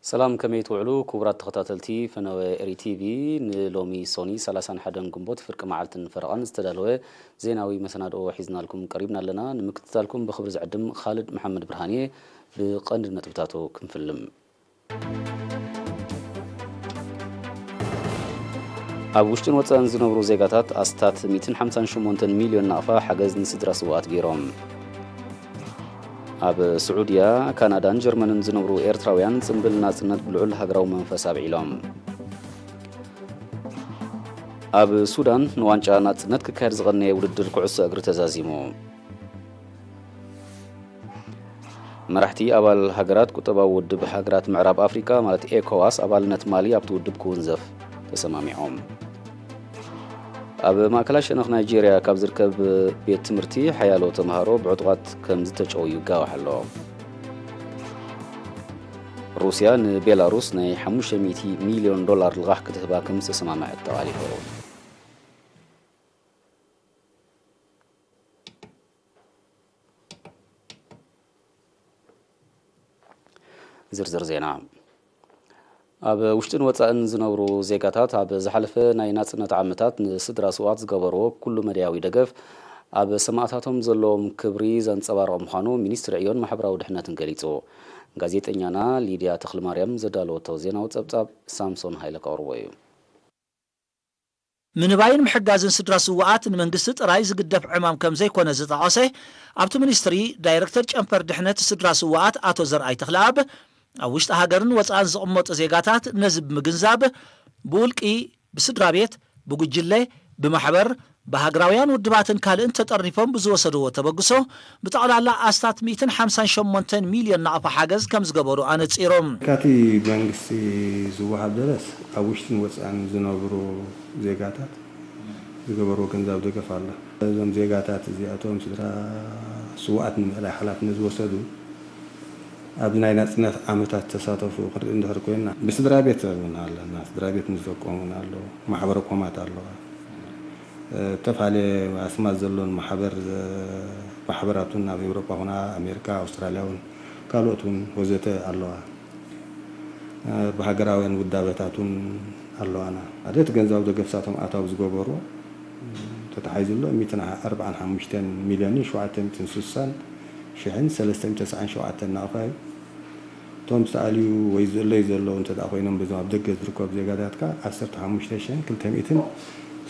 ሰላም፣ ከመይ ትውዕሉ ክቡራት ተኸታተልቲ ፈነወ ኤሪ ቲቪ? ንሎሚ ሶኒ ሰላሳን ሓደን ግንቦት ፍርቂ መዓልትን ፈረቓን ዝተዳለወ ዜናዊ መሰናድኦ ሒዝናልኩም ቀሪብና ኣለና። ንምክትታልኩም ብኽብሪ ዝዕድም ኻልድ መሓመድ ብርሃን እየ። ብቐንዲ ነጥብታቱ ክንፍልም። ኣብ ውሽጥን ወጻእን ዝነብሩ ዜጋታት ኣስታት ሚእትን ሓምሳን ሸሞንተን ሚልዮን ናቕፋ ሓገዝ ንስድራ ስውኣት ገይሮም። ኣብ ስዑድያ፣ ካናዳን ጀርመንን ዝነብሩ ኤርትራውያን ጽምብል ናጽነት ብልዑል ሃገራዊ መንፈስ ኣብዒሎም። ኣብ ሱዳን፣ ንዋንጫ ናጽነት ክካየድ ዝቐነየ ውድድር ኩዕሶ እግሪ ተዛዚሙ። መራሕቲ ኣባል ሃገራት ቁጠባዊ ውድብ ሃገራት ምዕራብ ኣፍሪቃ ማለት ኤኮዋስ ኣባልነት ማሊ ኣብቲ ውድብ ክውንዘፍ ተሰማሚዖም። ኣብ ማእከላይ ሸነኽ ናይጄርያ ካብ ዝርከብ ቤት ትምህርቲ ሓያሎ ተምሃሮ ብዕጡቓት ከም ዝተጨው ይጋዋሕ ኣሎ። ሩስያ ንቤላሩስ ናይ ሓሙሽተ ሚእቲ ሚልዮን ዶላር ልቓሕ ክትህባ ከም ዝተሰማምዐት ተቓሊሑ። ዝርዝር ዜና። ኣብ ውሽጥን ወጻእን ዝነብሩ ዜጋታት ኣብ ዝሓለፈ ናይ ናጽነት ዓመታት ንስድራ ስውኣት ዝገበርዎ ኩሉ መዳያዊ ደገፍ ኣብ ሰማእታቶም ዘለዎም ክብሪ ዘንጸባርቕ ምዃኑ ሚኒስትሪ ዕዮን ማሕበራዊ ድሕነትን ገሊጹ። ጋዜጠኛና ሊድያ ተኽለማርያም ዘዳለወቶ ዜናዊ ጸብጻብ ሳምሶን ሃይለ ከቕርቦ እዩ። ምንባይን ምሕጋዝን ስድራ ስውኣት ንመንግስቲ ጥራይ ዝግደፍ ዕማም ከም ዘይኮነ ዝጠቐሰ ኣብቲ ሚኒስትሪ ዳይረክተር ጨንፈር ድሕነት ስድራ ስውኣት ኣቶ ዘርኣይ ተኽለኣብ፣ ኣብ ውሽጢ ሃገርን ወጻእን ዝቕመጡ ዜጋታት ነዚ ብምግንዛብ ብውልቂ፣ ብስድራ ቤት፣ ብጉጅለ፣ ብማሕበር፣ ብሃገራውያን ውድባትን ካልእን ተጠርኒፎም ብዝወሰድዎ ተበግሶ ብጠቕላላ ኣስታት ሚእትን ሓምሳን ሸሞንተን ሚልዮን ናቕፋ ሓገዝ ከም ዝገበሩ ኣነጺሮም። ካቲ መንግስቲ ዝወሃብ ደረስ ኣብ ውሽጥን ወጻእን ዝነብሩ ዜጋታት ዝገበርዎ ገንዘብ ደገፍ ኣሎ። እዞም ዜጋታት እዚኣቶም ስድራ ስውኣት ንምእላይ ሓላፍነት ዝወሰዱ ኣብዚ ናይ ናጽነት ዓመታት ተሳተፉ ክንርኢ እንድሕር ኮይንና፣ ብስድራ ቤት እውን ኣለና። ስድራ ቤት ምስ ደቆም እውን ኣለዉ። ማሕበረ ኮማት ኣለዋ። እተፈላለየ ኣስማት ዘሎን ማሕበር፣ ማሕበራት እውን ኣብ ኤውሮጳ ኹና ኣሜሪካ፣ ኣውስትራልያ እውን ካልኦት እውን ወዘተ ኣለዋ። ብሃገራውያን ውዳበታት እውን ኣለዋና። ኣደት ገንዘብ ደገፍሳቶም ኣታዊ ዝገበሩ ተተሓይዙ ኣሎ፣ ሚእትን ኣርባዓን ሓሙሽተን ሚልዮንን ሸውዓተ ሚእትን ስሳን ሽሕን ሰለስተ ሚእትን ተስዓን ሸውዓተን ናቕፋ እዩ። እቶም ዝተኣልዩ ወይ ዝእለዩ ዘለዉ እንተ ደኣ ኮይኖም፣ በዞም ኣብ ደገ ዝርከቡ ዜጋታት ከኣ ዓሰርተ ሓሙሽተ ሽሕን ክልተ ሚእትን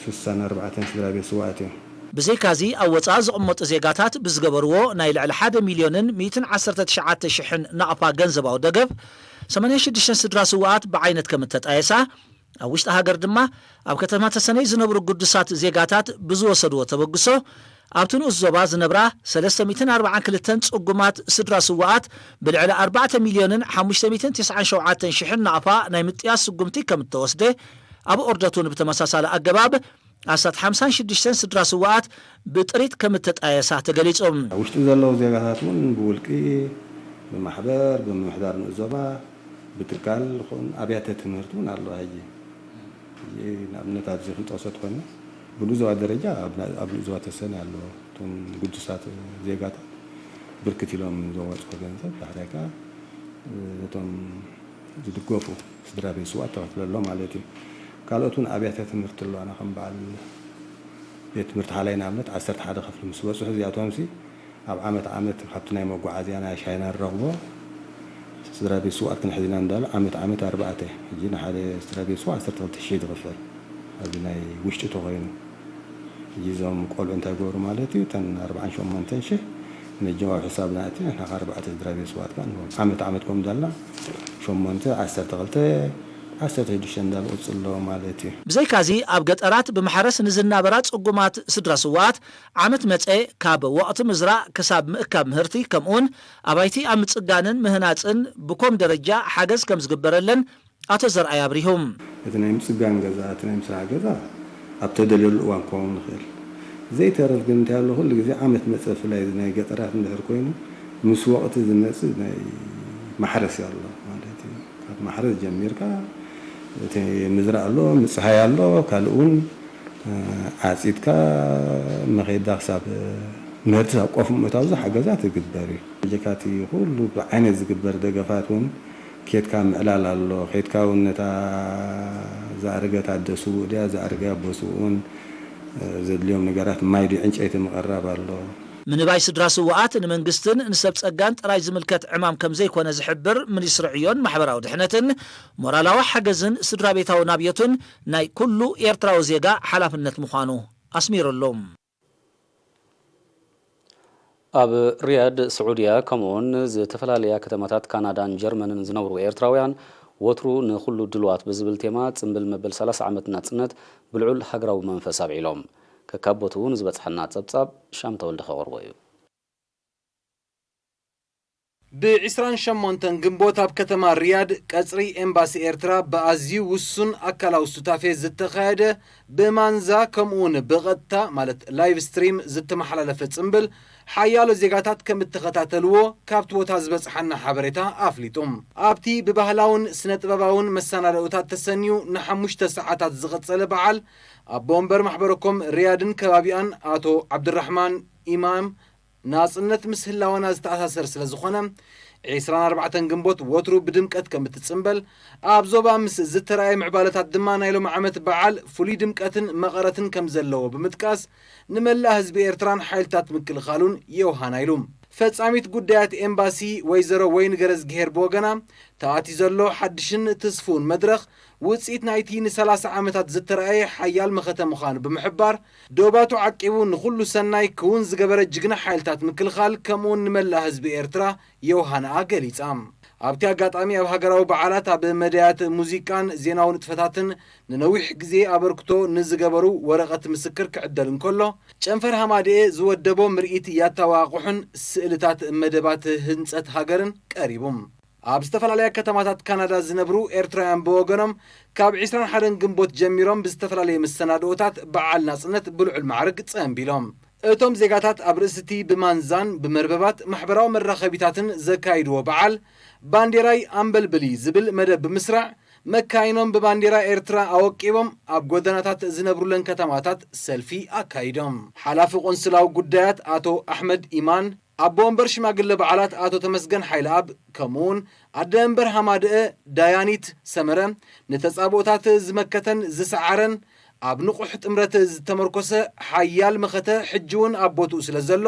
ስሳን ኣርባዕተን ስድራ ቤት ስውኣት እዮም። ብዘይካዚ ኣብ ወጻኢ ዝቕመጡ ዜጋታት ብዝገበርዎ ናይ ልዕሊ ሓደ ሚልዮንን ሚእትን ዓሰርተ ትሽዓተ ሽሕን ናቕፋ ገንዘባዊ ደገፍ፣ ሰማንያን ሽዱሽተን ስድራ ስውኣት ብዓይነት ከም እተጣየሳ፣ ኣብ ውሽጢ ሃገር ድማ ኣብ ከተማ ተሰነይ ዝነብሩ ግዱሳት ዜጋታት ብዝወሰድዎ ተበግሶ፣ ኣብቲ ንኡስ ዞባ ዝነብራ ሰለስተ ሚእትን ኣርባዓን ክልተን ጽጉማት ስድራ ስውኣት ብልዕሊ ኣርባዕተ ሚልዮንን ሓሙሽተ ሚእትን ትስዓን ሸውዓተን ሽሕን ናቕፋ ናይ ምጥያስ ስጉምቲ ከም እተወስደ፣ ኣብ ኦርደት እውን ብተመሳሳሊ ኣገባብ ኣስታት ሓምሳን ሽዱሽተን ስድራ ስውኣት ብጥሪት ከም እተጣየሳ ተገሊጹ። ኣብ ውሽጢ ዘለዉ ዜጋታት እውን ብውልቂ፣ ብማሕበር፣ ብምምሕዳር ንኡስ ዞባ፣ ብትካል ይኹን ኣብያተ ትምህርቲ እውን ኣለዋ። ሕጂ፣ ሕጂ ንኣብነት ኣብዚ ክንጠቕሶ ተኾይና፣ ብንኡስ ዞባ ደረጃ ኣብ ና-፣ ኣብ ንኡስ ዞባ ተሰነይ ኣለዎ። እቶም ግዱሳት ዜጋታት ብርክት ኢሎም ዘዋፅኦ ገንዘብ፣ ዳሕራይ ከኣ ነቶም ዝድገፉ ስድራ ቤት ስውኣት ተኸፍለሎም ማለት እዩ። ካልኦት እውን ኣብያተ ትምህርቲ ኣለዋና፣ ከም በዓል ቤት ትምህርቲ ሓላይ ንኣብነት ዓሰርተ ሓደ ክፍሊ ምስ በፅሑ፣ እዚኣቶምሲ ኣብ ዓመት ዓመት ካብቲ ናይ መጓዓዝያ ናይ ቻይና ንረኽቦ ስድራ ቤት ስውኣት ክንሕዝ ኢና እንዳበሉ ዓመት ዓመት ኣርባዕተ፣ ሕጂ ንሓደ ስድራ ቤት ስውኣት ዓሰርተ ክልተ ሽሕ ዝኽፈል ኣብዚ ናይ ውሽጢ ተኾይኑ፣ ሕጂ እዞም ቆልዑ እንታይ ይገብሩ ማለት እዩ? እተን ኣርባዓን ሸሞንተን ሽሕ ነጀም ኣብ ሕሳብና ኣእቲና፣ ንሕና ከኣ ኣርባዕተ ስድራ ቤት ስውኣት ከኣ ንህቦም። ዓመት ዓመት ከም እንዳልና ሸሞንተ፣ ዓሰርተ ክልተ፣ ዓሰርተ ሽዱሽተ እንዳበሉ ይቕጽሉ ኣለዉ ማለት እዩ። ብዘይካዚ ኣብ ገጠራት ብማሕረስ ንዝናበራ ጽጉማት ስድራ ስውኣት ዓመት መጸ ካብ ወቕቲ ምዝራእ ክሳብ ምእካብ ምህርቲ ከምኡውን ኣባይቲ ኣብ ምጽጋንን ምህናጽን ብኮም ደረጃ ሓገዝ ከም ዝግበረለን ኣቶ ዘርኣይ ኣብሪሁ። እቲ ናይ ምጽጋን ገዛ፣ እቲ ናይ ምስራሕ ገዛ ኣብ ተደልየሉ እዋን ክኸውን ይኽእል። ዘይተርፍ ግን እንታይ ኣሎ፣ ኩሉ ግዜ ዓመት መጸ፣ ብፍላይ እዚ ናይ ገጠራት እንድሕር ኮይኑ፣ ምስ ወቕቲ ዝመጽእ ናይ ማሕረስ ኣሎ ማለት እዩ። ካብ ማሕረስ ጀሚርካ እቲ ምዝራእ ኣሎ፣ ምጽሃይ ኣሎ፣ ካልእ እውን፣ እ፣ ዓጺድካ መኼዳ ክሳብ ምህርቲ ኣብ ቆፍ ምእታው ዝሓገዛ ትግበር እዩ። በጀካቲ ኩሉ ብዓይነት ዝግበር ደገፋት እውን ኬድካ ምዕላል ኣሎ። ኬድካ እውን ነታ ዝኣረገት ኣደ ስዉእ ድያ፣ ዝኣረገ ኣቦ ስዉእ እውን፣ እ፣ ዘድልዮም ነገራት ማይ ድዩ ዕንጨይቲ ምቕራብ ኣሎ። ምንባይ ስድራ ስዉኣት ንመንግስትን ንሰብ ጸጋን ጥራይ ዝምልከት ዕማም ከም ዘይኮነ ዝሕብር ሚኒስትሪ ዕዮን ማሕበራዊ ድሕነትን፣ ሞራላዊ ሓገዝን ስድራ ቤታዊ ናብዮትን ናይ ኩሉ ኤርትራዊ ዜጋ ሓላፍነት ምዃኑ ኣስሚሩሉ። ኣብ ሪያድ ስዑድያ ከምኡውን ዝተፈላለያ ከተማታት ካናዳን ጀርመንን ዝነብሩ ኤርትራውያን ወትሩ ንኹሉ ድሉዋት ብዝብል ቴማ ጽምብል መበል ሰላሳ ዓመት ናጽነት ብልዑል ሃገራዊ መንፈስ ኣብዒሎም። ከካብ ቦትኡ ንዝበጽሐና ጸብጻብ ሻም ተወልደ ከቕርቦ እዩ። ብ ዕስራን ሸሞንተን ግንቦት ኣብ ከተማ ሪያድ ቀጽሪ ኤምባሲ ኤርትራ ብኣዝዩ ውሱን ኣካላዊ ሱታፌ ዝተኻየደ ብማንዛ ከምኡውን ብቐጥታ ማለት ላይቭ ስትሪም ዝተመሓላለፈ ጽምብል ሓያሎ ዜጋታት ከም እተኸታተልዎ ካብቲ ቦታ ዝበጽሓና ሓበሬታ ኣፍሊጡ። ኣብቲ ብባህላውን ስነ ጥበባውን መሰናድኦታት ተሰንዩ ንሓሙሽተ ሰዓታት ዝቐጸለ በዓል ኣቦ ወንበር ማሕበረኮም ሪያድን ከባቢኣን ኣቶ ዓብድራሕማን ኢማም ናጽነት ምስ ህላወና ዝተኣሳሰር ስለ ዝኾነ፣ ዕስራን ኣርባዕተን ግንቦት ወትሩ ብድምቀት ከም እትጽምበል፣ ኣብ ዞባ ምስ ዝተራእየ ምዕባለታት ድማ ናይ ሎሚ ዓመት በዓል ፍሉይ ድምቀትን መቐረትን ከም ዘለዎ ብምጥቃስ፣ ንመላእ ህዝቢ ኤርትራን ሓይልታት ምክልኻሉን የውሃና ኢሉ። ፈጻሚት ጉዳያት ኤምባሲ ወይዘሮ ወይኒ ገረዝግሄር ብወገና፣ ተኣትዩ ዘሎ ሓድሽን ትስፉውን መድረኽ ውጽኢት ናይቲ ንሰላሳ ዓመታት ዝተራእየ ሓያል መኸተ ምዃኑ ብምሕባር፣ ዶባቱ ዓቂቡ ንኹሉ ሰናይ ክውን ዝገበረ ጅግና ሓይልታት ምክልኻል ከምኡውን ንመላእ ህዝቢ ኤርትራ የውሃንኣ ገሊጻ። ኣብቲ ኣጋጣሚ ኣብ ሃገራዊ በዓላት ኣብ መዳያት ሙዚቃን ዜናዊ ንጥፈታትን ንነዊሕ ግዜ ኣበርክቶ ንዝገበሩ ወረቐት ምስክር ክዕደል እንከሎ፣ ጨንፈር ሃማደኤ ዝወደቦ ምርኢት ያታዊ ኣቑሑን ስእልታት መደባት ህንጸት ሃገርን ቀሪቡ። ኣብ ዝተፈላለያ ከተማታት ካናዳ ዝነብሩ ኤርትራውያን ብወገኖም፣ ካብ ዕስራን ሓደን ግንቦት ጀሚሮም ብዝተፈላለየ መሰናድኦታት በዓል ናጽነት ብልዑል ማዕርግ ጸንቢሎም። እቶም ዜጋታት ኣብ ርእሲ እቲ ብማንዛን ብመርበባት ማሕበራዊ መራኸቢታትን ዘካይድዎ በዓል፣ ባንዴራይ ኣምበልብሊ ዝብል መደብ ብምስራዕ፣ መካይኖም ብባንዴራ ኤርትራ ኣወቂቦም ኣብ ጎደናታት ዝነብሩለን ከተማታት ሰልፊ ኣካይዶም። ሓላፊ ቆንስላዊ ጉዳያት ኣቶ ኣሕመድ ኢማን፣ ኣቦ ወንበር ሽማግለ በዓላት ኣቶ ተመስገን ሓይለኣብ፣ ከምኡውን ኣደ መንበር ሃማደአ ዳያኒት ሰመረ፣ ንተጻብኦታት ዝመከተን ዝሰዓረን ኣብ ንቑሕ ጥምረት ዝተመርኮሰ ሓያል መኸተ ሕጂ እውን ኣብ ቦትኡ ስለ ዘሎ፣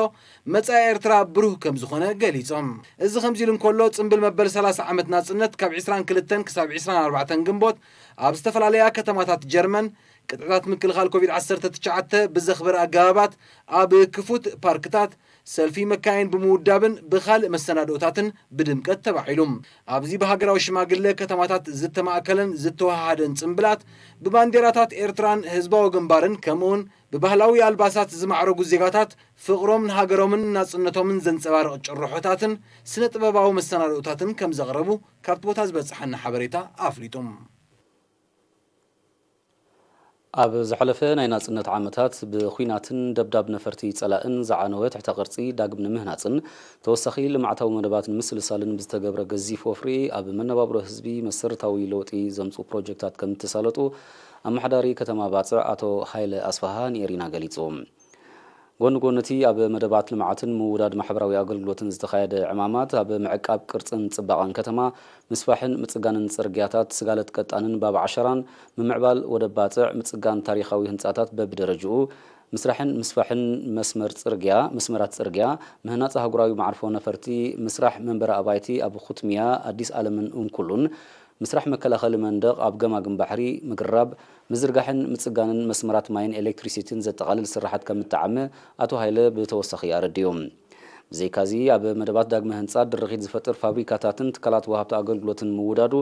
መጻኢ ኤርትራ ብሩህ ከም ዝኾነ ገሊጾም። እዚ ከምዚ ኢሉ እንከሎ፣ ጽምብል መበል ሰላሳ ዓመት ናጽነት ካብ ዕስራን ክልተን ክሳብ ዕስራን ኣርባዕተን ግንቦት ኣብ ዝተፈላለያ ከተማታት ጀርመን፣ ቅጥዕታት ምክልኻል ኮቪድ ዓሰርተ ትሽዓተ ብዘኽበረ ኣገባባት ኣብ ክፉት ፓርክታት፣ ሰልፊ መካይን ብምውዳብን ብኻልእ መሰናድኦታትን ብድምቀት ተባዒሉ። ኣብዚ ብሃገራዊ ሽማግለ ከተማታት ዝተማእከለን ዝተወሃሃደን ጽምብላት፣ ብባንዴራታት ኤርትራን ህዝባዊ ግንባርን ከምኡውን ብባህላዊ ኣልባሳት ዝማዕረጉ ዜጋታት ፍቕሮም ንሃገሮምን ናጽነቶምን ዘንጸባርቕ ጭርሖታትን ስነ ጥበባዊ መሰናድኦታትን ከም ዘቕረቡ ካብቲ ቦታ ዝበጽሓና ሓበሬታ ኣፍሊጡ። ኣብ ዝሓለፈ ናይ ናጽነት ዓመታት ብኹናትን ደብዳብ ነፈርቲ ጸላእን ዝዓነወ ትሕተ ቅርጺ ዳግም ንምህናጽን ተወሳኺ ልምዓታዊ መደባት ንምስልሳልን ብዝተገብረ ገዚፍ ወፍሪ ኣብ መነባብሮ ህዝቢ መሰረታዊ ለውጢ ዘምጽኡ ፕሮጀክታት ከም እተሳለጡ ኣመሓዳሪ ከተማ ባጽዕ ኣቶ ሃይለ ኣስፍሃ ንኤሪና ገሊጹ። ጎኒ ጎኒ እቲ ኣብ መደባት ልምዓትን ምውዳድ ማሕበራዊ ኣገልግሎትን ዝተኻየደ ዕማማት፣ ኣብ ምዕቃብ ቅርጽን ጽባቐን ከተማ፣ ምስፋሕን ምጽጋንን ጽርግያታት፣ ስጋለት ቀጣንን ባብ ዓሸራን፣ ምምዕባል ወደብ ባጽዕ፣ ምጽጋን ታሪኻዊ ህንጻታት በብደረጅኡ፣ ምስራሕን ምስፋሕን መስመር ጽርግያ፣ መስመራት ጽርግያ፣ ምህናጽ ኣህጉራዊ መዓርፎ ነፈርቲ፣ ምስራሕ መንበሪ ኣባይቲ ኣብ ኹትሚያ፣ ኣዲስ ኣለምን እንኩሉን፣ ምስራሕ መከላኸሊ መንደቕ ኣብ ገማግም ባሕሪ፣ ምግራብ፣ ምዝርጋሕን ምጽጋንን መስመራት ማይን ኤሌክትሪሲቲን ዘጠቓልል ስራሓት ከም እተዓመ ኣቶ ሃይለ ብተወሳኺ ኣረዲኡ። ብዘይካዚ፣ ኣብ መደባት ዳግመ ህንጻት ድርኺት ዝፈጥር ፋብሪካታትን ትካላት ወሃብቲ ኣገልግሎትን ምውዳዱ፣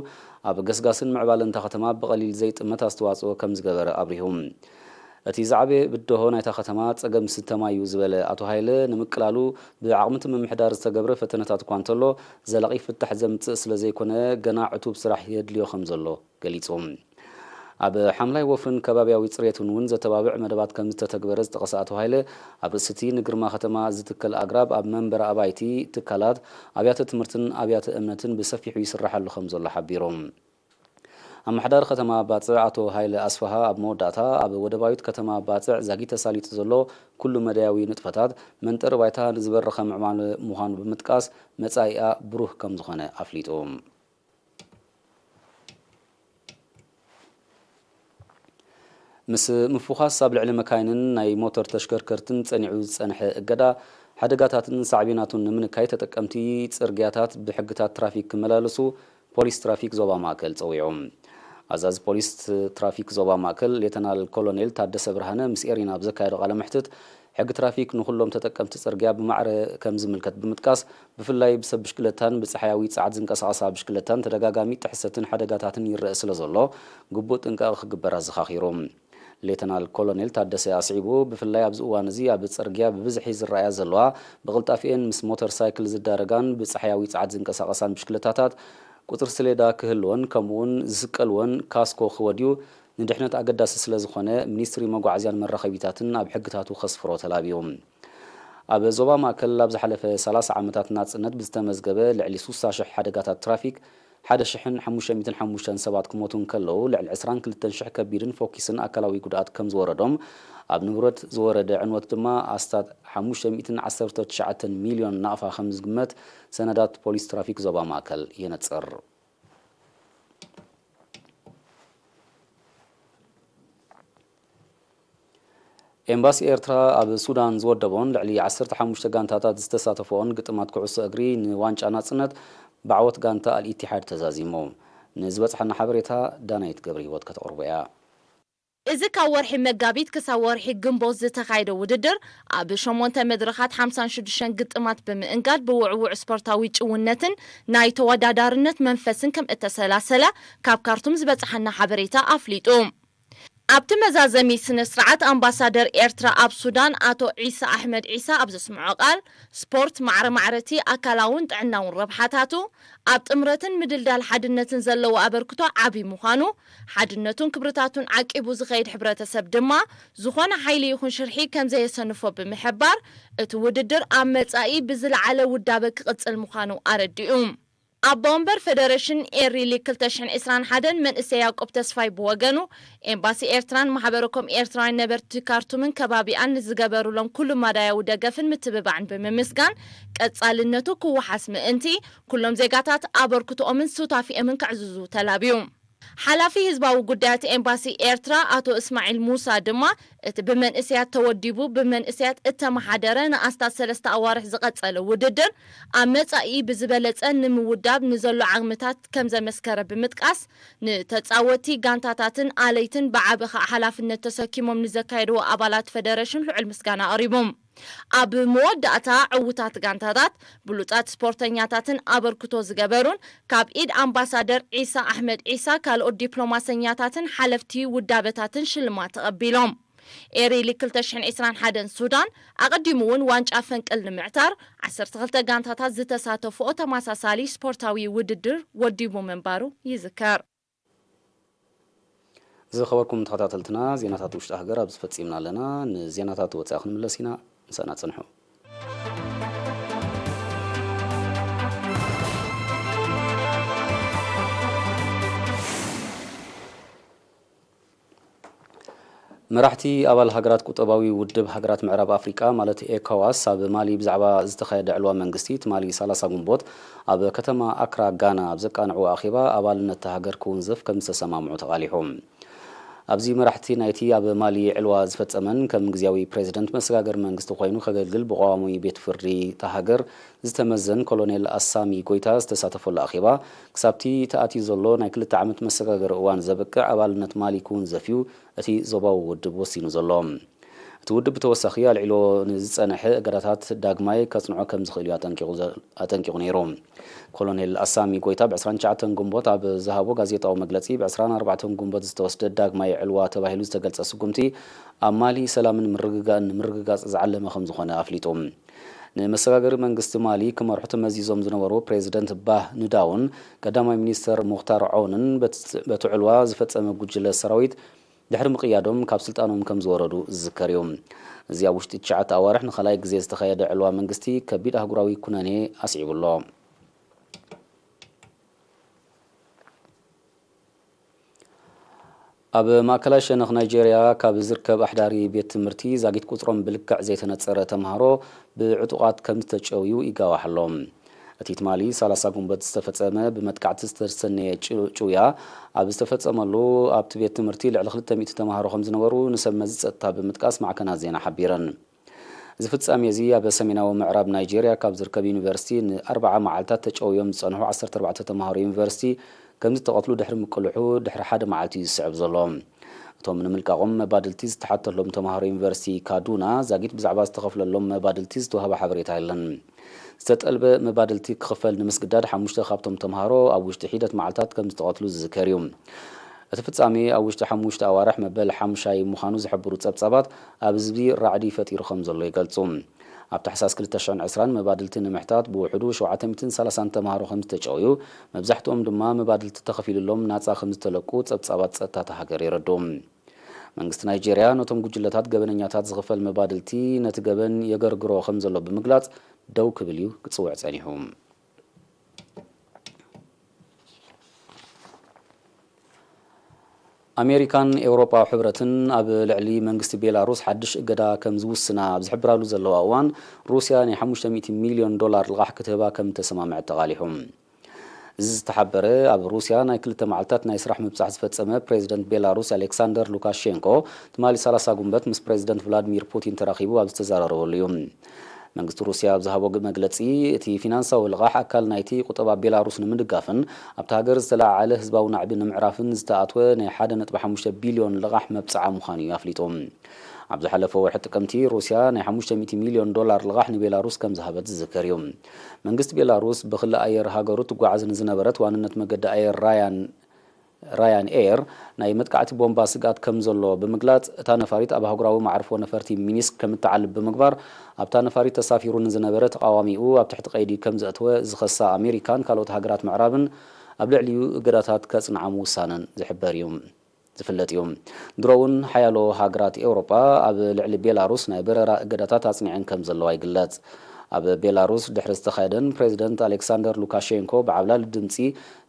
ኣብ ገስጋስን ምዕባለን እታ ከተማ ብቐሊል ዘይጥመት ኣስተዋጽኦ ከም ዝገበረ ኣብሪሁ። እቲ ዝዓበየ ብድሆ ናይታ ከተማ ጸገም ስተ ማይ እዩ ዝበለ ኣቶ ሃይለ፣ ንምቅላሉ ብዓቕሚ እቲ ምምሕዳር ዝተገብረ ፈተነታት እኳ እንተሎ፣ ዘላቒ ፍታሕ ዘምጽእ ስለ ዘይኮነ፣ ገና ዕቱብ ስራሕ የድልዮ ከም ዘሎ ገሊጹ። ኣብ ሓምላይ ወፍርን ከባብያዊ ጽሬትን እውን ዘተባብዕ መደባት ከም ዝተተግበረ ዝጠቐሰ ኣቶ ሃይለ፣ ኣብ ርእሲ እቲ ንግርማ ከተማ ዝትከል ኣግራብ ኣብ መንበሪ ኣባይቲ፣ ትካላት፣ ኣብያተ ትምህርትን ኣብያተ እምነትን ብሰፊሑ ይስራሓሉ ከም ዘሎ ሓቢሩ። ኣመሓዳሪ ከተማ ባጽዕ ኣቶ ሃይለ ኣስፍሃ ኣብ መወዳእታ፣ ኣብ ወደባዊት ከተማ ባጽዕ ዛጊት ተሳሊጡ ዘሎ ኩሉ መዳያዊ ንጥፈታት መንጠሪ ባይታ ንዝበረኸ ምዕባለ ምዃኑ ብምጥቃስ፣ መጻኢኣ ብሩህ ከም ዝኾነ ኣፍሊጡ። ምስ ምፍዃስ ኣብ ልዕሊ መካይንን ናይ ሞተር ተሽከርከርትን ጸኒዑ ዝጸንሐ እገዳ፣ ሓደጋታትን ሳዕቤናቱን ንምንካይ ተጠቀምቲ ጽርግያታት ብሕግታት ትራፊክ ክመላለሱ ፖሊስ ትራፊክ ዞባ ማእከል ጸዊዑ። ኣዛዚ ፖሊስ ትራፊክ ዞባ ማእከል ሌተናል ኮሎኔል ታደሰ ብርሃነ ምስ ኤሪና ኣብ ዘካየዶ ቃለ መሕትት፣ ሕጊ ትራፊክ ንኹሎም ተጠቀምቲ ጽርግያ ብማዕረ ከም ዝምልከት ብምጥቃስ፣ ብፍላይ ብሰብ ብሽክለታን ብጸሓያዊ ጸዓት ዝንቀሳቐሳ ብሽክለታን ተደጋጋሚ ጥሕሰትን ሓደጋታትን ይረአ ስለ ዘሎ፣ ግቡእ ጥንቃቐ ክግበር ኣዘኻኺሩ። ሌተናል ኮሎኔል ታደሰ ኣስዒቡ፣ ብፍላይ ኣብዚ እዋን እዚ ኣብ ጽርግያ ብብዝሒ ዝረኣያ ዘለዋ ብቕልጣፊኤን ምስ ሞተር ሳይክል ዝዳረጋን ብጸሓያዊ ጸዓት ዝንቀሳቐሳን ብሽክለታታት፣ ቁጽሪ ሰሌዳ ክህልወን ከምኡውን ዝስቀልወን ካስኮ ክወድዩ ንድሕነት ኣገዳሲ ስለ ዝኾነ፣ ሚኒስትሪ መጓዓዝያን መራኸቢታትን ኣብ ሕግታቱ ከስፍሮ ተላብዩ። ኣብ ዞባ ማእከል ኣብ ዝሓለፈ ሰላሳ ዓመታት ናጽነት ብዝተመዝገበ ልዕሊ ስሳ ሽሕ ሓደጋታት ትራፊክ፣ ሓደ ሽሕን ሓሙሽተ ሚእትን ሓሙሽተን ሰባት ክሞቱ እንከለዉ፣ ልዕሊ ዕስራን ክልተን ሽሕ ከቢድን ፎኪስን ኣካላዊ ጉድኣት ከም ዝወረዶም፣ ኣብ ንብረት ዝወረደ ዕንወት ድማ ኣስታት ሓሙሽተ ሚእትን ዓሰርተ ትሽዓተን ሚልዮን ናቕፋ ከም ዝግመት ሰነዳት ፖሊስ ትራፊክ ዞባ ማእከል የነጽር። ኤምባሲ ኤርትራ ኣብ ሱዳን ዝወደቦን ልዕሊ ዓሰርተ ሓሙሽተ ጋንታታት ዝተሳተፈኦን ግጥማት ኩዕሶ እግሪ ንዋንጫ ናጽነት ብዓወት ጋንታ ኣልኢቲሓድ ተዛዚሙ። ንዝበጽሓና ሓበሬታ ዳናይት ገብረ ህይወት ከተቕርቦ እያ። እዚ ካብ ወርሒ መጋቢት ክሳብ ወርሒ ግንቦት ዝተኻየደ ውድድር፣ ኣብ ሸሞንተ መድረኻት ሓምሳን ሽዱሽተን ግጥማት ብምእንጋድ፣ ብውዕዉዕ ስፖርታዊ ጭውነትን ናይ ተወዳዳርነት መንፈስን ከም እተሰላሰለ ካብ ካርቱም ዝበጽሓና ሓበሬታ ኣፍሊጡ። ኣብቲ መዛዘሚ ስነ ስርዓት፣ ኣምባሳደር ኤርትራ ኣብ ሱዳን ኣቶ ዒሳ ኣሕመድ ዒሳ ኣብ ዘስምዖ ቃል፣ ስፖርት ማዕረ ማዕረቲ ኣካላውን ጥዕናውን ረብሓታቱ፣ ኣብ ጥምረትን ምድልዳል ሓድነትን ዘለዎ ኣበርክቶ ዓቢ ምዃኑ፣ ሓድነቱን ክብርታቱን ዓቂቡ ዝኸይድ ሕብረተሰብ ድማ፣ ዝኾነ ሓይሊ ይኹን ሽርሒ ከም ዘየሰንፎ ብምሕባር፣ እቲ ውድድር ኣብ መጻኢ ብዝለዓለ ውዳበ ክቕጽል ምዃኑ ኣረዲኡ። ኣቦ ወንበር ፌደሬሽን ኤሪ ሊግ ክልተ ሽሕን ዕስራን ሓደን መንእሰይ ያዕቆብ ተስፋይ ብወገኑ፣ ኤምባሲ ኤርትራን ማሕበረ ኮም ኤርትራውያን ነበርቲ ካርቱምን ከባቢኣን ንዝገበሩሎም ኩሉ ማዳያዊ ደገፍን ምትብባዕን ብምምስጋን፣ ቀጻልነቱ ክወሓስ ምእንቲ፣ ኩሎም ዜጋታት ኣበርክቶኦምን ሱታፌኦምን ከዕዝዙ ተላብዩ። ሓላፊ ህዝባዊ ጉዳያት ኤምባሲ ኤርትራ ኣቶ እስማዒል ሙሳ ድማ፣ እቲ ብመንእሰያት ተወዲቡ ብመንእሰያት እተመሓደረ ንኣስታት ሰለስተ ኣዋርሕ ዝቐጸለ ውድድር፣ ኣብ መጻኢ ብዝበለጸ ንምውዳብ ንዘሎ ዓቕምታት ከም ዘመስከረ ብምጥቃስ፣ ንተጻወትቲ፣ ጋንታታትን ኣለይትን ብዓቢ ኸኣ ሓላፍነት ተሰኪሞም ንዘካየድዎ ኣባላት ፈደረሽን ልዑል ምስጋና ኣቕሪቡ። ኣብ መወዳእታ፣ ዕዉታት ጋንታታት፣ ብሉጻት ስፖርተኛታትን ኣበርክቶ ዝገበሩን፣ ካብ ኢድ ኣምባሳደር ዒሳ ኣሕመድ ዒሳ፣ ካልኦት ዲፕሎማሰኛታትን ሓለፍቲ ውዳበታትን ሽልማት ተቐቢሎም። ኤሪ ሊግ ክልተ ሽሕን ዕስራን ሓደን ሱዳን፣ ኣቐዲሙ እውን ዋንጫ ፈንቅል ንምዕታር ዓሰርተ ክልተ ጋንታታት ዝተሳተፍኦ ተመሳሳሊ ስፖርታዊ ውድድር ወዲቡ ምንባሩ ይዝከር። ዝኸበርኩም ተኸታተልትና፣ ዜናታት ውሽጢ ሃገር ኣብዚ ፈጺምና ኣለና። ንዜናታት ወጻኢ ክንምለስ ኢና። ምሳና ጽንሑ። መራሕቲ ኣባል ሃገራት ቁጠባዊ ውድብ ሃገራት ምዕራብ ኣፍሪቃ፣ ማለት ኤኮዋስ፣ ኣብ ማሊ ብዛዕባ ዝተኻየደ ዕልዋ መንግስቲ ትማሊ ሰላሳ ግንቦት ኣብ ከተማ ኣክራ፣ ጋና፣ ኣብ ዘቃንዕዎ ኣኼባ፣ ኣባልነት እታ ሃገር ክውንዘፍ ከም ዝተሰማምዑ ተቓሊሑ። ኣብዚ መራሕቲ ናይቲ ኣብ ማሊ ዕልዋ ዝፈጸመን ከም ግዝያዊ ፕሬዚደንት መሰጋገሪ መንግስቲ ኮይኑ ከገልግል ብቐዋሚ ቤት ፍርዲ እታ ሃገር ዝተመዘን ኮሎኔል ኣሳሚ ጎይታ ዝተሳተፈሉ ኣኼባ፣ ክሳብቲ ተኣትዩ ዘሎ ናይ ክልተ ዓመት መሰጋገሪ እዋን ዘብቅዕ ኣባልነት ማሊ ክውንዘፍ እዩ እቲ ዞባዊ ውድብ ወሲኑ ዘሎ። እቲ ውድብ ብተወሳኺ ኣልዒሎ ንዝጸንሐ እገዳታት ዳግማይ ከጽንዖ ከም ዝኽእል እዩ ኣጠንቂቑ ዘ-፣ ኣጠንቂቑ ነይሩ። ኮሎኔል ኣሳሚ ጎይታ ብ ዕስራን ትሽዓተን ግንቦት ኣብ ዝሃቦ ጋዜጣዊ መግለጺ፣ ብ ዕስራን ኣርባዕተን ግንቦት ዝተወስደ ዳግማይ ዕልዋ ተባሂሉ ዝተገልጸ ስጉምቲ ኣብ ማሊ ሰላምን ምርግጋእን ንምርግጋጽ ዝዓለመ ከም ዝኾነ ኣፍሊጡ። ንመሰጋገሪ መንግስቲ ማሊ ክመርሑ ተመዚዞም ዝነበሩ ፕሬዚደንት ባህ ንዳውን ቀዳማይ ሚኒስተር ሙኽታር ዖንን በቲ፣ በቲ ዕልዋ ዝፈጸመ ጉጅለ ሰራዊት ድሕሪ ምቕያዶም ካብ ስልጣኖም ከም ዝወረዱ ዝዝከር እዩ። እዚ ኣብ ውሽጢ ትሽዓተ ኣዋርሕ ንኻልኣይ ግዜ ዝተኻየደ ዕልዋ መንግስቲ ከቢድ ኣህጉራዊ ኩነኔ ኣስዒቡ ኣሎ። ኣብ ማእከላይ ሸነኽ ናይጄርያ ካብ ዝርከብ ኣሕዳሪ ቤት ትምህርቲ ዛጊት ቁጽሮም ብልክዕ ዘይተነጸረ ተምሃሮ ብዕጡቓት ከም ዝተጨውዩ ይጋዋሕ ኣሎ። እቲ ትማሊ ሰላሳ ጉንበት ዝተፈጸመ ብመጥቃዕቲ ዝተሰነየ ጭ-፣ ጭውያ ኣብ ዝተፈጸመሉ ኣብቲ ቤት ትምህርቲ ልዕሊ ክልተ ሚእቲ ተማሃሮ ከም ዝነበሩ ንሰብ መዚ ጸጥታ ብምጥቃስ ማዕከናት ዜና ሓቢረን። እዚ ፍጻሜ እዚ ኣብ ሰሜናዊ ምዕራብ ናይጄርያ ካብ ዝርከብ ዩኒቨርሲቲ ንኣርብዓ መዓልታት ተጨውዮም ዝጸንሑ ዓሰርተ ኣርባዕተ ተማሃሮ ዩኒቨርሲቲ ከም ዝተቐትሉ ድሕሪ ምቅልሑ ድሕሪ ሓደ መዓልቲ እዩ ዝስዕብ ዘሎ። እቶም ንምልቃቖም መባድልቲ ዝተሓተሎም ተማሃሮ ዩኒቨርሲቲ ካዱና ዛጊት ብዛዕባ ዝተኸፍለሎም መባድልቲ ዝተዋህበ ሓበሬታ የለን። ዝተጠልበ መባድልቲ ክኽፈል ንምስግዳድ ሓሙሽተ ካብቶም ተምሃሮ ኣብ ውሽጢ ሒደት መዓልታት ከም ዝተቐትሉ ዝዝከር እዩ። እቲ ፍጻሜ ኣብ ውሽጢ ሓሙሽተ ኣዋርሕ መበል ሓምሻይ ምዃኑ ዝሕብሩ ጸብጻባት ኣብ ህዝቢ ራዕዲ ፈጢሩ ከም ዘሎ ይገልጹ። ኣብ ታሕሳስ ክልተ ሽሕን ዕስራን መባድልቲ ንምሕታት ብውሕዱ ሸውዓተ ሚእትን ሰላሳን ተምሃሮ ከም ዝተጨውዩ፣ መብዛሕትኦም ድማ መባድልቲ ተኸፊሉሎም ናጻ ከም ዝተለቁ ጸብጻባት ጸጥታ እታ ሃገር የረድኡ። መንግስቲ ናይጄርያ ነቶም ጉጅለታት ገበነኛታት ዝኽፈል መባድልቲ ነቲ ገበን የገርግሮ ከም ዘሎ ብምግላጽ ደው ክብል እዩ ክጽውዕ ጸኒሑ። ኣሜሪካን ኤውሮጳዊ ሕብረትን ኣብ ልዕሊ መንግስቲ ቤላሩስ ሓድሽ እገዳ ከም ዝውስና ኣብ ዝሕብራሉ ዘለዋ እዋን፣ ሩስያ ናይ ሓሙሽተ ሚእቲ ሚልዮን ዶላር ልቓሕ ክትህባ ከም እተሰማምዐት ተቓሊሑ። እዚ ዝተሓበረ ኣብ ሩስያ ናይ ክልተ መዓልታት ናይ ስራሕ ምብጻሕ ዝፈጸመ ፕሬዚደንት ቤላሩስ ኣሌክሳንደር ሉካሼንኮ ትማሊ ሰላሳ ጉንበት ምስ ፕሬዚደንት ቭላድሚር ፑቲን ተራኺቡ ኣብ ዝተዘራረበሉ እዩ። መንግስቲ ሩስያ ኣብ ዝሃቦ መግለጺ፣ እቲ ፊናንሳዊ ልቓሕ ኣካል ናይቲ ቁጠባ ቤላሩስ ንምድጋፍን ኣብታ ሃገር ዝተለዓዓለ ህዝባዊ ናዕቢ ንምዕራፍን ዝተኣትወ ናይ ሓደ ነጥቢ ሓሙሽተ ቢልዮን ልቓሕ መብጽዓ ምዃኑ እዩ ኣፍሊጡ። ኣብ ዝሓለፈ ወርሒ ጥቅምቲ ሩስያ ናይ ሓሙሽተ ሚእቲ ሚልዮን ዶላር ልቓሕ ንቤላሩስ ከም ዝሃበት ዝዝከር እዩ። መንግስቲ ቤላሩስ ብክሊ ኣየር ሃገሩ ትጓዓዝ ንዝነበረት ዋንነት መገዲ ኣየር ራያን ራያን ኤር ናይ መጥቃዕቲ ቦምባ ስግኣት ከም ዘሎ ብምግላጽ፣ እታ ነፋሪት ኣብ ኣህጉራዊ መዓርፎ ነፈርቲ ሚኒስክ ከም እትዓልብ ብምግባር፣ ኣብታ ነፋሪት ተሳፊሩ ንዝነበረ ተቓዋሚኡ ኣብ ትሕቲ ቀይዲ ከም ዘእተወ ዝኸሳ ኣሜሪካን ካልኦት ሃገራት ምዕራብን ኣብ ልዕሊኡ እገዳታት ከጽንዓ ምውሳነን ዝሕበር እዩ። ዝፍለጥ እዩ። ድሮ እውን ሓያሎ ሃገራት ኤውሮጳ ኣብ ልዕሊ ቤላሩስ ናይ በረራ እገዳታት ኣጽኒዐን ከም ዘለዋ ይግለጽ። ኣብ ቤላሩስ ድሕሪ ዝተኻየደን ፕሬዚደንት ኣሌክሳንደር ሉካሼንኮ ብዓብላሊ ድምጺ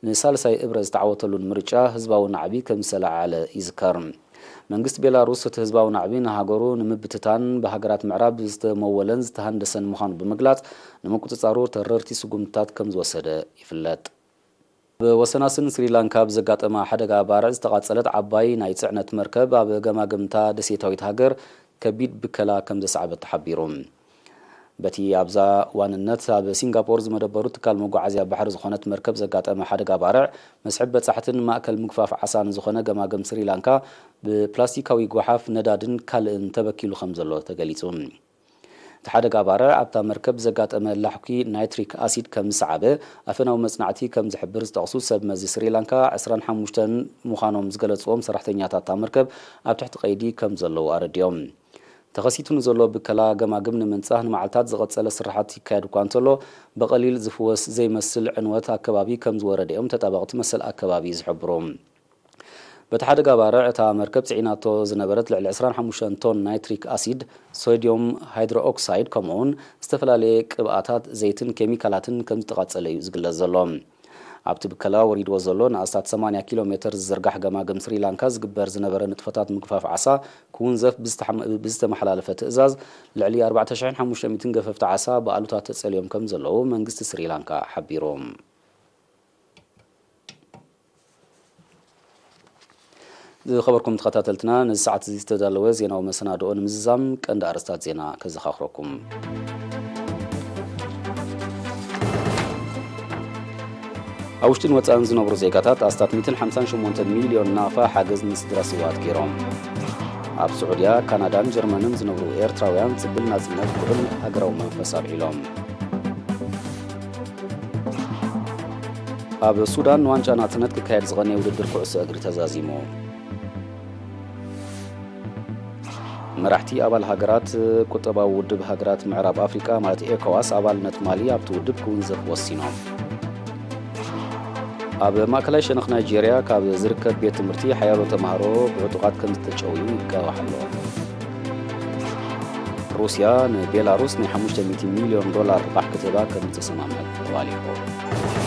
ንሳልሳይ እብረ ዝተዓወተሉን ምርጫ፣ ህዝባዊ ናዕቢ ከም ዝተለዓዓለ ይዝከር። መንግስቲ ቤላሩስ እቲ ህዝባዊ ናዕቢ ንሃገሩ ንምብትታን ብሃገራት ምዕራብ ዝተመወለን ዝተሃንደሰን ምዃኑ ብምግላጽ፣ ንምቁጽጻሩ ተረርቲ ስጉምትታት ከም ዝወሰደ ይፍለጥ። ኣብ ወሰናስን ስሪላንካ ብዘጋጠማ ሓደጋ ባርዕ ዝተቓጸለት ዓባይ ናይ ጽዕነት መርከብ፣ ኣብ ገማግምታ ደሴታዊት ሃገር ከቢድ ብከላ ከም ዘስዓበት ተሓቢሩ። በቲ ኣብዛ ዋንነት ኣብ ሲንጋፖር ዝመደበሩ ትካል መጓዓዝያ ባሕሪ ዝኾነት መርከብ ዘጋጠመ ሓደጋ ባርዕ፣ መስሕብ በጻሕትን ማእከል ምግፋፍ ዓሳን ዝኾነ ገማግም ስሪላንካ ብፕላስቲካዊ ጓሓፍ ነዳድን ካልእን ተበኪሉ ከም ዘሎ ተገሊጹ። እቲ ሓደጋ ባርዕ ኣብታ መርከብ ዘጋጠመ ላሕኲ ናይትሪክ ኣሲድ ከም ዝሰዓበ ኣፈናዊ መጽናዕቲ ከም ዝሕብር ዝጠቕሱ ሰብ መዚ ስሪላንካ፣ ዕስራን ሓሙሽተን ምዃኖም ዝገለጽዎም ሰራሕተኛታት እታ መርከብ ኣብ ትሕቲ ቀይዲ ከም ዘለዉ ኣረዲኦም። ተኸሲቱ ንዘሎ ብከላ ገማግም ንምንጻህ ንመዓልታት ዝቐጸለ ስራሓት ይካየድ እኳ እንተሎ፣ ብቐሊል ዝፍወስ ዘይመስል ዕንወት ኣከባቢ ከም ዝወረደ እዮም ተጣበቕቲ መሰል ኣከባቢ ዝሕብሩ። በቲ ሓደጋ ባርዕ እታ መርከብ ጽዒናቶ ዝነበረት ልዕሊ ዕስራን ሓሙሽተን ቶን ናይትሪክ ኣሲድ፣ ሶድዮም ሃይድሮኦክሳይድ፣ ከምኡውን ዝተፈላለየ ቅብኣታት ዘይትን ኬሚካላትን ከም ዝተቓጸለ እዩ ዝግለጽ ዘሎ። ኣብቲ ብከላ ወሪድዎ ዘሎ ንኣስታት ሰማንያ ኪሎ ሜተር ዝዝርጋሕ ገማግም ስሪላንካ ዝግበር ዝነበረ ንጥፈታት ምግፋፍ ዓሳ ክውንዘፍ ብዝተሓመ-፣ ብዝተመሓላለፈ ትእዛዝ፣ ልዕሊ ኣርባዕተ ሽሕን ሓሙሽተ ሚእትን ገፈፍቲ ዓሳ ብኣሉታ ተጸልዮም ከም ዘለዉ መንግስቲ ስሪላንካ ሓቢሩ። ዝኸበርኩም ተኸታተልትና፣ ነዚ ሰዓት እዚ ዝተዳለወ ዜናዊ መሰናድኦ ንምዝዛም ቀንዲ ኣርእስታት ዜና ከዘኻኽረኩም። ኣብ ውሽጥን ወጻእን ዝነብሩ ዜጋታት ኣስታት ሚእትን ሓምሳን ሸሞንተን ሚልዮን ናቕፋ ሓገዝ ንስድራ ስውኣት ገይሮም። ኣብ ስዑድያ፣ ካናዳን ጀርመንን ዝነብሩ ኤርትራውያን ጽብል ናጽነት ልዑል ሃገራዊ መንፈስ ኣብዒሎም። ኣብ ሱዳን ንዋንጫ ናጽነት ክካየድ ዝቐነየ ውድድር ኩዕሶ እግሪ ተዛዚሙ። መራሕቲ ኣባል ሃገራት ቁጠባዊ ውድብ ሃገራት ምዕራብ ኣፍሪቃ ማለት ኤኮዋስ ኣባልነት ማሊ ኣብቲ ውድብ ክውንዘፍ ወሲኖም። ኣብ ማእከላይ ሸነኽ ናይጄርያ ካብ ዝርከብ ቤት ትምህርቲ ሓያሎ ተምሃሮ ብዕጡቓት ከም ዝተጨውዩ ይጋዋሕ ኣሎ። ሩስያ ንቤላሩስ ናይ ሓሙሽተ ሚእቲ ሚልዮን ዶላር ልቓሕ ክትህባ ከም ዝተሰማምዐት ተቓሊሑ።